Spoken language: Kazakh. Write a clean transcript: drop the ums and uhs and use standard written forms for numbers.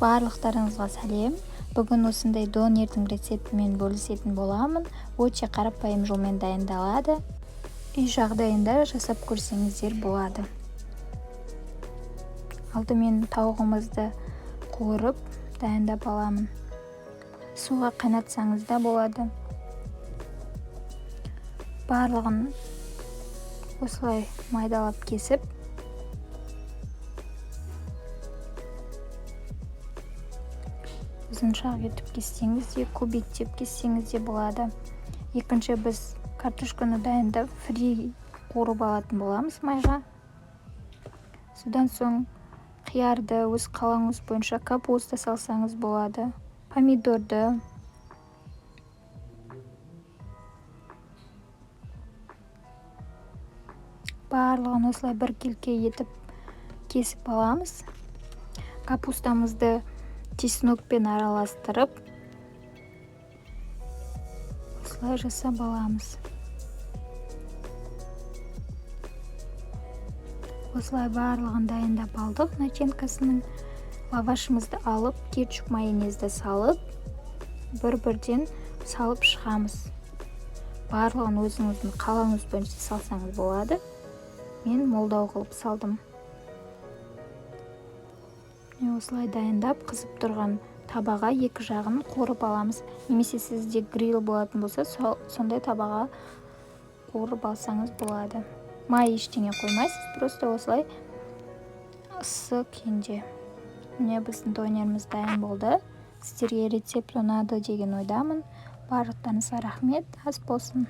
Барлықтарыңызға сәлем! Бүгін осындай донердің рецептімен бөлісетін боламын. Өте қарапайым жолмен дайындалады. Үй жағдайында жасап көрсеңіздер болады. Алдымен тауығымызды қуырып дайындап аламын. Суға қайнатсаңыз да болады. Барлығын осылай майдалап кесіп, ұзыншақ етіп кессеңіз де, кубиктеп кессеңіз де болады. Екінші, біз картошканы дайындап, фри қуырып алатын боламыз майға. Содан соң қиярды өз қалауыңыз бойынша, капуста салсаңыз болады, помидорды. Барлығын осылай біркелкі етіп кесіп аламыз. Капустамызды чеснокпен араластырып, осылай жасап аламыз. Осылай барлығын дайындап алдық начинкасының. Лавашымызды алып, кетчуп, майонезді салып, бір-бірден салып шығамыз. Барлығын өзіңіздің қалауыңыз бойынша салсаңыз болады. Мен молдау қылып салдым. Міне, осылай дайындап, қызып тұрған табаға екі жағын қуырып аламыз. Немесе сізде гриль болатын болса, сондай табаға қуырып алсаңыз болады. Май ештеңе қоймайсыз, просто осылай ыссы күйінде. Міне, біздің донеріміз дайын болды. Сіздерге рецепт ұнады деген ойдамын. Барлықтарыңызға рахмет, ас болсын!